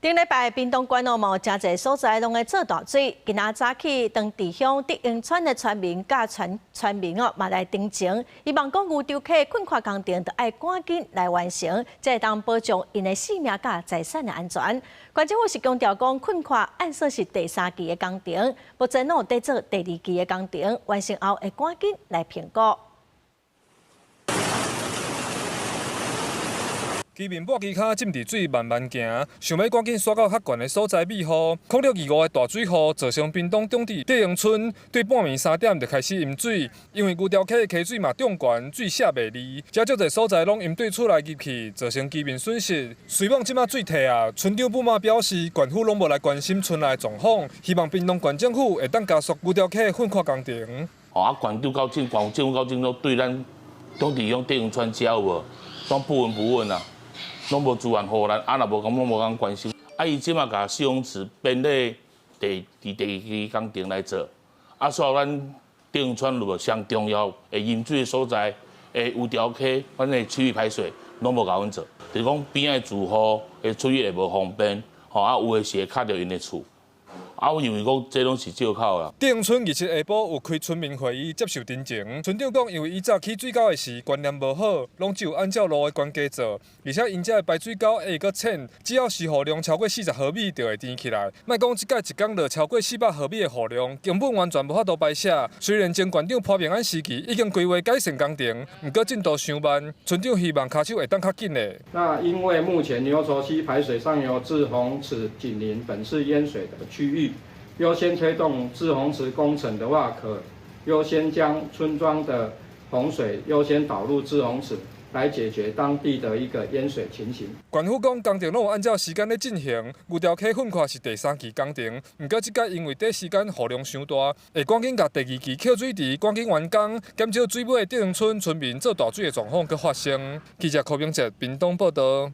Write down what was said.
頂禮拜屏東縣哦，嘛有誠濟所在攏咧做大水。今仔早起，長治鄉德榮村的村民佮村村民哦，嘛來陳情，希望講牛潮溪墾闊工程著愛趕緊來完成，才會當保障𪜶的性命佮財產的安全。縣政府是強調講，墾闊按說是第三期的工程，目前攏有佇做第二期的工程，完成後會趕緊來評估。居民抹機跤浸佇水慢慢行，想欲趕緊徙到較懸的所在避雨。2025的大水雨造成屏東長治德榮村對半暝3點就開始淹水，因為牛潮溪的溪水嘛漲懸，水卸袂離，遮足濟所在攏淹對厝內入去，造成居民損失。雖罔這馬水退啊，村長不滿表示，縣府攏無來關心村內狀況，希望屏東縣政府會當加速牛潮溪墾闊工程。哦，啊，縣長到政縣政府到政都對咱長治鄉德榮村遮有無，攏不聞不問啊。攏無資源予咱，啊若無咁攏無咁關心。啊，伊這馬共蓄洪池編咧第佇第二期工程來做，啊，所以咱德榮村有無上重要的飲水的所在，的牛潮溪，阮的區域排水攏無共阮做，就是講邊仔的住戶的出入會無方便，吼啊有的是會卡著𪜶的厝。啊，我認為講這攏是借口啦。德榮村27下晡有開村民會議接受陳情，村長講，因為以早起水溝的時觀念無好，攏只有按照路的懸低做，而且𪜶遮的排水溝會閣淺，只要是雨量超過40毫米就會填起來。莫講這擺一工落超過400毫米的雨量，根本完全無法度排泄。雖然前縣長潘孟安時期已經規劃改善工程，毋過進度傷慢，村長希望跤手會當較緊的。那因為目前牛稠溪排水上游滯洪池緊鄰本市淹水的區域，優先推動滯洪池工程的話，可優先將村莊的洪水優先導入滯洪池，來解決當地的一個淹水情形。縣府講工程攏有按照時間咧進行，牛潮溪墾闊是第三期工程，毋過這擺因為短時間雨量傷大，會趕緊共第二期抾水池趕緊完工，減少水尾德榮村村民做大水的狀況閣發生。記者柯明哲屏東報導。